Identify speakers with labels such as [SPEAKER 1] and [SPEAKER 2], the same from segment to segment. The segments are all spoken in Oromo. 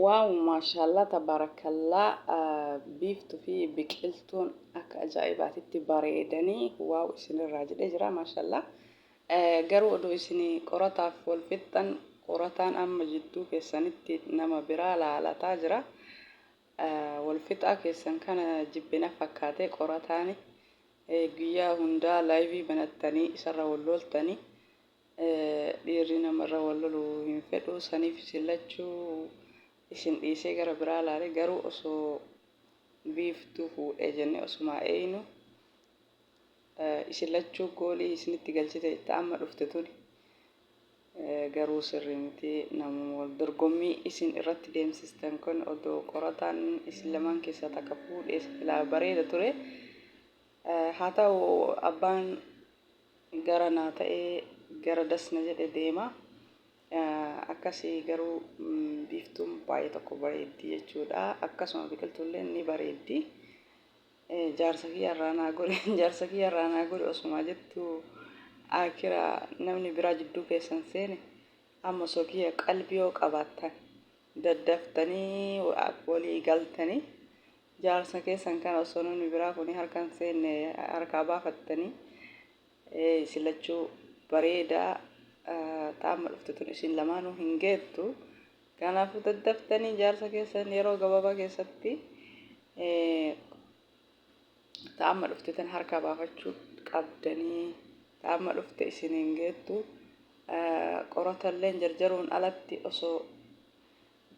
[SPEAKER 1] Waaw maashaallaa tabaarakallaa biiftu fi biqiltuun akka ajaa'ibaatitti bareedanii waaw isinirraa jedhee jira maashaallaa. Garuu oduu isin qorataaf wal fixxan qorataan amma jidduu keessanitti nama biraa laalataa jira. Wal fixaa keessan kana jibbe na fakkaate qorataani guyyaa hundaa live banattanii isarra wal loltanii. Dhiirri nama irra wal lolu hin fedhu saniif isin lachuu isin dhiisee gara biraa laale garuu osoo biiftuu fuudhee jenne osumaa eeynu isin lachuu goolii isinitti galchite itti amma dhufte tuni garuu sirrii miti namuma wal dorgommii isin irratti deemsistan kun odoo qorataan isin lamaan keessaa takka fuudhee silaa bareeda ture haa ta'u abbaan gara naa ta'ee gara das na jedhe deema. Akkasi garuu biiftuun baay'ee tokko bareeddi jechuudha. Akkasuma biqiltuullee ni bareeddi. Jaarsa kiyya irraa naa gori jaarsa kiyya irraa naa gori osumaa jettu akira namni biraa jidduu keessan seene amma osoo kiyya qalbii yoo qabaattan daddaftanii walii galtanii Jaarsa keessan kana osoo namni biraa kuni harka hin seenne harkaa baafattanii isin lachuu bareeda ta amma dhufte tun isin lamaanuu hin geettu. Kanaafuu daddaftanii jaarsa keessan yeroo gabaabaa keessatti ta amma dhufte tan harkaa baafachuu qabdanii ta amma dhufte isin hin geettu. Qoratalleen jarjaruun alatti osoo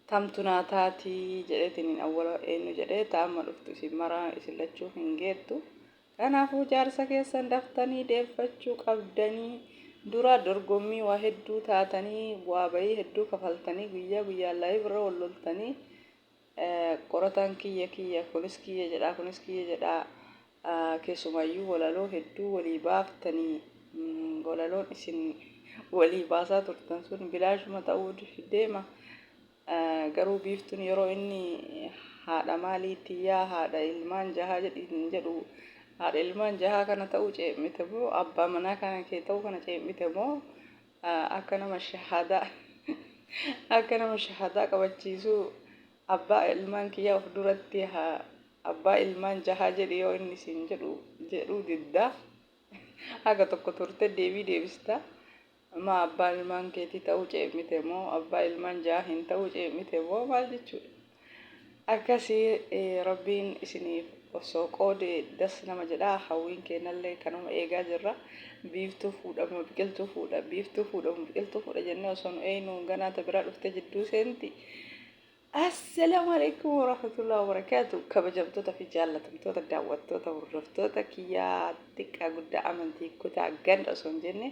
[SPEAKER 1] Tamtu naa taati jedheetiniin awwala eenyu jedhee ta amma dhuftu isin maraa isin lachuu hin geettu. Kanaafuu jaarsa keessan daftanii deeffachuu qabdanii dura dorgommii waa hedduu taatanii bu'aa bayii hedduu kafaltanii guyyaa guyyaan live irra wal loltanii qorataan kiyya kiyya kunis kiyya jedhaa kunis kiyya jedhaa Keessumaayyuu walaloo hedduu walii baaftanii walaloon isin walii baasaa turtan sun bilaashuma ta'uu deema. Garuu biiftuun yeroo inni haadha maalii tiyyaa haadha ilmaan jahaa jedhiin jedhu haadha ilmaan jahaa kana ta'uu ceem'ite moo abbaa manaa kana kee ta'uu kana ceem'ite moo akka nama shahaadaa akka nama shahaadaa qabachiisuu abbaa ilmaan kiyyaa of duratti haa Abbaa ilmaan jahaa jedhi yoo inni siin jedhu jedhuu didda. Haga tokko turte deebii deebista. Maa abbaa ilmaan keetii ta'uu ceem'ite moo abbaa ilmaan jahaa hin ta'uu ceem'ite moo maal jechuudha. Akkasii rabbiin isiniif osoo qoode das nama jedha hawwiin keennallee kanuma eegaa jirra. Biiftuu fuudhamu biqiltuu fuudha biiftuu fuudhamu biqiltuu fuudha jennee osoo nu eeynu ganaa ta biraa dhuftee jidduu seenti. Assalaamu alaikum warahmatullahi wabarakatuh. Kabajamtoota fi jaallatamtoota daawwattoota hordoftoota kiyyaa xiqqaa guddaa amantii kutaa ganda osoo hin jenne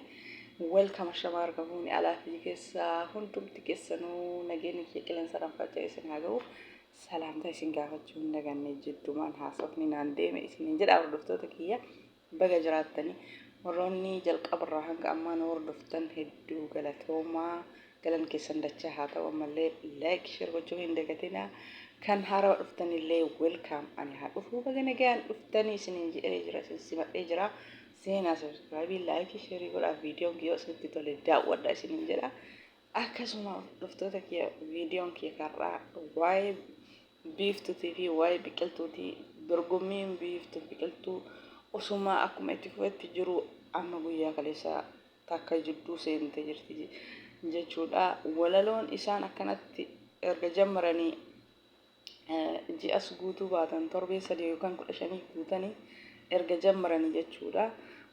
[SPEAKER 1] welcome ashamaa harka fuuni alaa fi keessa hundumti keessanuu nageenyi kiyya qilleensarraan faca'e isin haa ga'u. Salaamtaa isin gaafachuu hin daganne jiddumaan haasofni naan deeme isiniin jedha hordoftoota kiyya baga jiraattanii warroonni jalqabarraa hanga ammaa nu hordoftan hedduu galatoomaa. Galan keessan dachaa haa ta'u ammallee like share gochuu hin dagatinaa. Kan haarawa dhuftanillee welcome ani haa dhufuu baga nagaan dhuftanii isiniin jedhee jira isin simadhee jira. Seenaa subscribe like share godhaa viidiyoon kiyya isinitti tole daawwadha isiniin jedha. Akkasuma dhuftoota kiyya viidiyoon kiyya karraa waa'ee biiftuutii fi waa'ee biqiltuutii dorgommiin biiftuu biqiltuu osumaa akkuma itti fufetti jiru amma guyyaa kaleessaa takka jidduu seente jirti jechuudha. Walaloon isaan akkanatti erga jammaranii ji'as guutuu baatan torbee 3 yookaan 15 guutanii erga jammaranii jechuudha.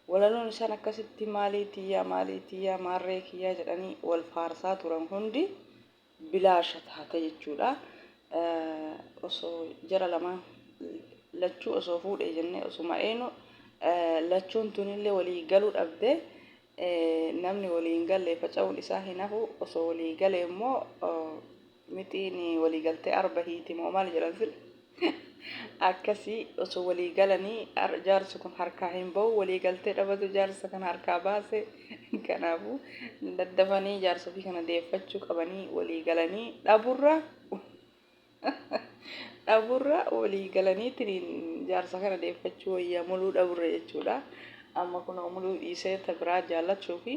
[SPEAKER 1] Walaloon isaan akkasitti maalii tiyyaa maalii tiyyaa maarree kiyyaa jedhanii wal faarsaa turan hundi bilaasha taate jechuudha. Osoo jara lamaan lachuu osoo fuudhee jennee osuma eenu lachuun tunillee walii galuu dhabde namni walii hin galle faca'uun isaa hin hafu osoo walii galee immoo mixiin walii galtee arba hiiti moo maal jedhan sila akkasii osoo walii galanii jaarsi kun harkaa hin ba'u walii galtee dhabatu jaarsa kana harkaa baase kanaafuu daddafanii jaarsa ofii kana deeffachuu qabanii walii galanii dhaburra dhaburra walii galaniitiin jaarsa kana deeffachuu wayyaa muluu dhaburra jechuudha amma kunoo muluu dhiisee ta biraa jaallachuu fi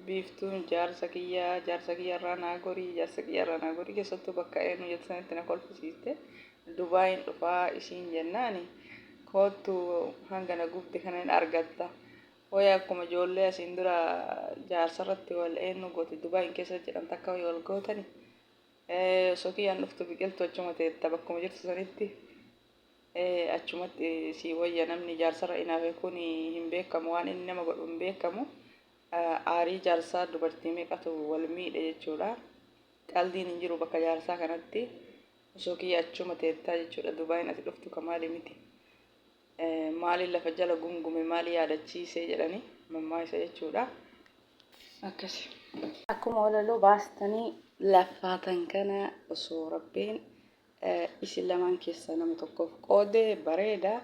[SPEAKER 1] Biiftuun jaarsa kiyya jaarsa kiyya irraa naa gorii jaarsa kiyya irraa naa gorii keessattuu bakka eenyu jettu sanitti na kolfisiiste. Dubaayin dhufaa isiin jennaani koottu hanga na gubde kana hin argatta. Hoy akkuma ijoollee asiin dura jaarsa irratti wal eenyu goote Dubaayin keessa jedhan takka wayii wal gootani. Osoo kiyyaan dhuftu biqiltu achuma teetta bakkuma jirtu sanitti. Achumatti sii wayya namni jaarsarra inaafe kun hin beekamu waan inni nama godhu hin beekamu. Aarii jaarsaa dubartii meeqatu wal miidhe jechuudha. Qaldiin hin jiru bakka jaarsaa kanatti. Osoo kiyya achuma teettaa jechuudha. Dubaayin ati dhuftu ka maali miti. Maali lafa jala gungume maali yaadachiise jedhani mammaaksa jechuudha. Akkasi. Akkuma walaloo baastanii laffaatan kana osoo rabbiin isin lamaan keessaa nama tokkoof qoode bareeda.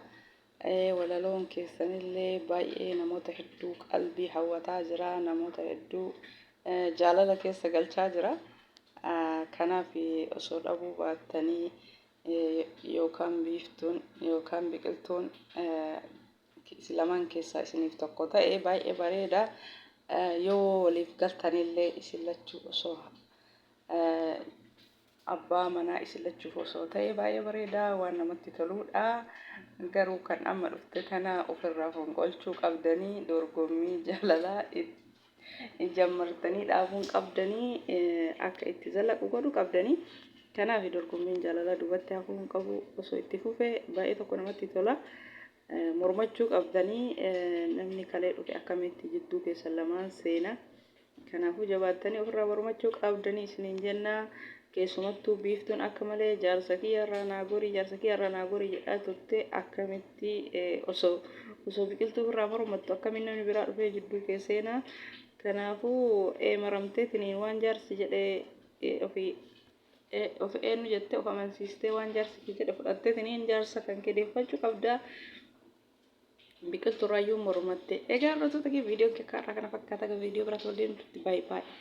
[SPEAKER 1] Walaloon keessanillee baay'ee namoota hedduu qalbii hawwataa jira. Namoota hedduu jaalala keessa galchaa jira. Kanaaf osoo dhabuu baattanii yookaan biiftuun yookaan biqiltuun isin lamaan keessaa isiniif tokko ta'e baay'ee bareeda. Yoo waliif galtanillee isin lachuu osoo abbaa manaa isin lachuuf osoo ta'e baay'ee bareeda waan namatti toluudha. Garuu kan amma dhufte tana ofirraa fonqolchuu qabdanii dorgommii jaalalaa jammartanii dhaabuun qabdanii akka itti zalaqu godhuu qabdanii. Kanaaf dorgommiin jaalalaa duubatti hafuu hin qabu osoo itti fufe baay'ee tokko namatti tola. Mormachuu qabdanii namni kalee dhufe akkamitti jidduu keessan lamaan seena. Kanaafuu jabaattanii ofirraa mormachuu qabdanii isiniin jenna. Keessumattuu biiftuun akka malee jaarsa kiyya irraa naa gorii jaarsa kiyya irraa naa gorii jedhaa turte akkamitti osoo osoo biqiltuu ofirraa mormattu akkamiin namni biraa dhufee jidduu kee seenaa. Kanaafuu maramteetiniin waan jaarsi jedhe ofii of eenyu jettee of amansiistee waan jaarsi kee jedhe fudhatteetiniin jaarsa kan kee deeffachuu qabda. Biqiltuu irraayyuu mormatte. Egaa hordoftoota kee viidiyoon kee har'aa kana fakkaata. Viidiyoo biraatti wal deemtutti baay'ee baay'ee.